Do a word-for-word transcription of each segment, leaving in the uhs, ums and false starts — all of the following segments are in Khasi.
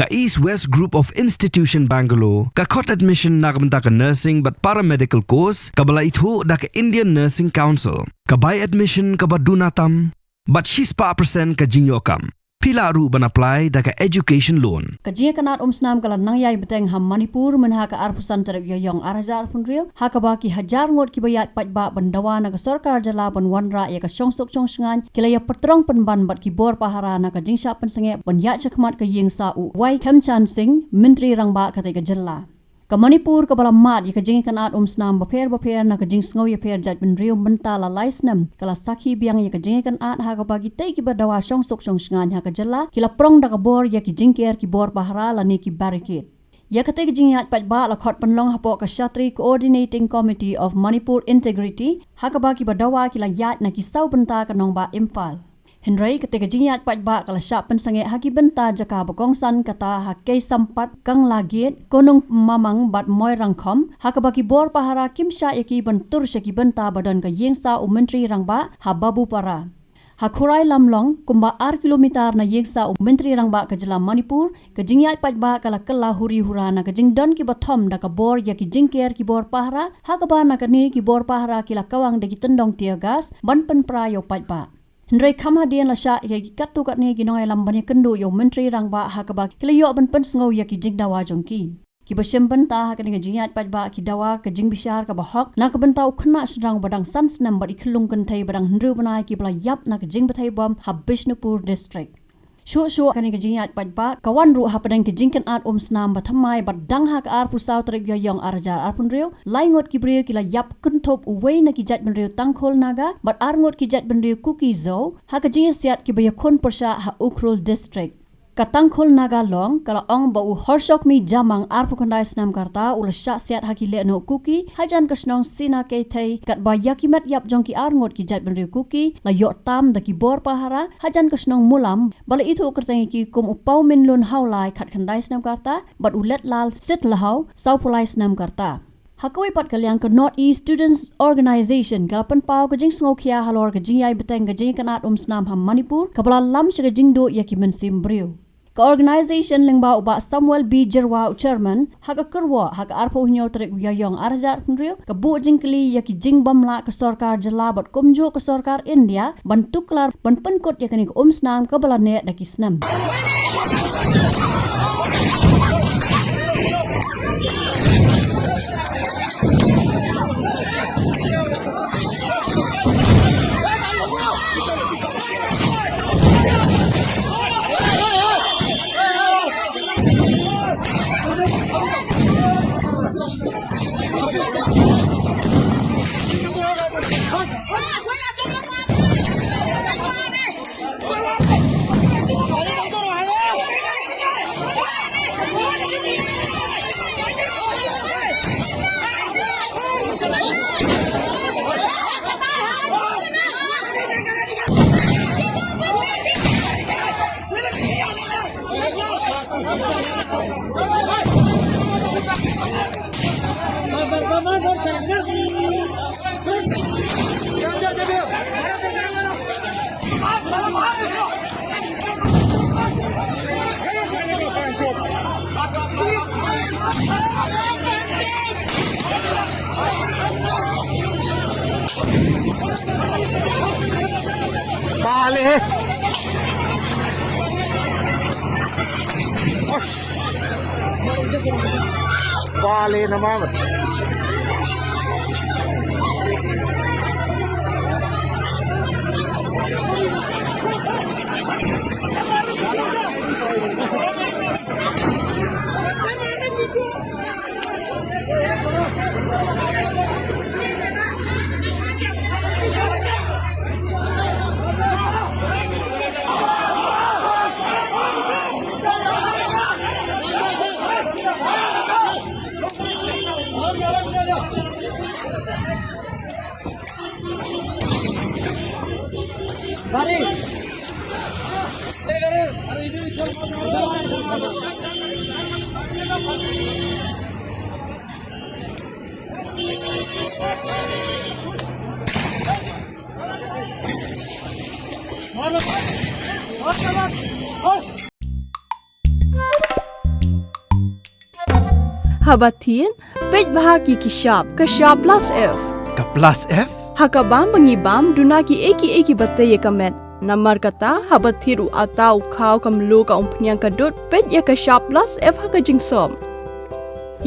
Ka East West Group of Institution Bangalore ka khot admission na ka bynta ka nursing bad paramedical course kaba la ithuh da ka Indian Nursing Council. Ka bai admission kaba duna tam bad shispah percent ka jingïoh kam. Phi lah ruh ban apply da ka education loan. Ka jingïakynad umsnam ka la nang ïai bteng ha Manipur mynha ka arphew san tarik Ïaïong arhajar arphew hynriew, ha kaba ki hajar ngut kiba ïaid paidbah ban dawa na ka sorkar jylla ban wanrah ïa ka shongsuk shongshngaiñ ki la ïa pyntrong pynban bad ki bor pahara na ka jingshah pynsangeh ban ïaid shakhmat ka ïing sah u Y Khemchand Singh, Myntri Rangbah katei ka jylla. Ka Manipur kaba la mad ïa ka jingïakynad umsnam bapher bapher na ka jingsngew ïapher jaitbynriew mynta la lai snem ka la sakhi biang ïa ka jingïakynad ha kaba kitei kiba dawa shongsuk shongshngaiñ ha ka jylla ki la prong da ka bor ïa ki jingker ki bor pahara lane ki barricade. Ïa katei ka jingïaid paidbah la khot pynlong hapoh ka Shatri Coordinating Committee of Manipur Integrity ha kaba kiba dawa ki la ïaid na ki saw bynta ka nongbah Imphal. Hynrei katei ka jingïaid paidbah ka la shah pynsangeh ha ki bynta jaka ba kongsan kata ha Keisampat, Kanglagate, Konungmamang bad Moirangkhom, ha kaba ki bor pahara kim shah ïa ki ban tur sha ki bynta ba don ka ïing sah u Myntri Rangbah ha Babupara. Ha Khurai Lamlong, kumba ar kilometer na ïing sah u Myntri Rangbah ka jylla Manipur, ka jingïaid paidbah ka la kylla huri hura na ka jingdon kiba thom da ka bor ïa ki jingker ki bor pahara, ha kaba na kane ki bor pahara ki la kawang da ki tyndong tear gas ban pynpra ïa u paidbah. Hynrei kham hadien la shah ïa ki katto katne ki nongïalam ban ïakynduh ïa u Myntri Rangbah ha kaba ki la ïoh ban pynsngew ïa ki jingdawa jong ki. Kiba shim bynta ha kane ka jingïaid paidbah ki dawa ka jingbishar kaba hok na ka bynta u khynnah shynrang ba dang san snem bad i khyllung kynthei ba dang hynriew bnai kiba la ïap na ka jingbthei bom ha Bishnupur District. Shuh shuh kane ka jingïaid paidbah ka wan ruh hapdeng ka jingïakynad umsnam ba thymmai bad dang ha ka arphew saw tarik Ïaïong arhajar arphew hynriew, lai ngut ki briew ki la ïap kynthup uwei na ki jaitbynriew Tangkhul Naga bad ar ngut ki jaitbynriew Kuki Zo ha ka jingïasiat kiba ïakhun pyrshah ha Ukhrul District. Ka Tangkhul Naga Long ka la ong ba u Horshokmi Jamang arphew khyndai snem ka rta u la shah siat ha ki lehnoh Kuki hajan ka shnong Sina Keithei katba ïa ki met ïap jong ki ar ngut ki jaitbynriew Kuki la ïoh tam da ki bor pahara hajan ka shnong Mulam ba la ithuh kyrteng ïa ki kum u Pauminlun Hawlai khatkhyndai snem ka rta bad u Letlal Sitlhaw sawphew lai snem ka rta. Ha kawei pat ka liang ka North East Students Organisation ka la pynpaw ka jingsngewkhia halor ka jingïai bteng ka jingïakynad umsnam ha Manipur kaba la lam sha ka jingduh ïa ki mynsiem briew. Ka organisation lyngba u Bah Samuel B Jyrwa u chairman, ha ka kyrwoh ha ka arphew hynñiew tarik u Ïaïong arhajar arphew hynriew ka buh jingkylli ïa ki jingbymlah ka sorkar jylla bad kumjuh ka sorkar India ban tuklar ban pynkut ïa kane ka umsnam kaba la neh da ki snem. Pale. Pale naman. Haba thied, peit bha ki ki shap, ka shap plus F. Ka plus F? Ha ka bam ba ngi bam, duna ki ei ki ei ki ba tei ïa ka met. Namar kata, haba thied u ata, u khaw, ka mluh, ka umphniang, ka dud, peit ïa ka shap plus F ha ka jingsop.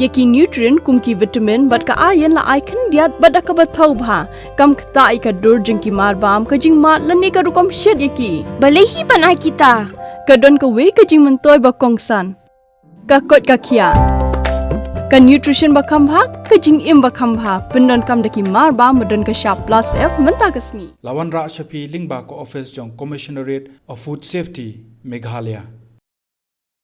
Ïa ki nutrient kum ki vitamin bad ka iron la ai khyndiat bad da kaba thaw bha. Kam ktah ïa ka dur jong ki mar bam, ka jingmad lane ka rukom shet ïa ki. Balei hi ban ai kita? Ka don kawei ka jingmyntoi ba kongsan. Ka koit ka khiah. Ka nutrition ba kham bha, ka jingim ba kham bha. Pyndonkam da ki mar bam ba don ka shap plus F mynta ka sngi. La wanrah sha phi lyngba ka office jong Commissionerate of Food Safety, Meghalaya.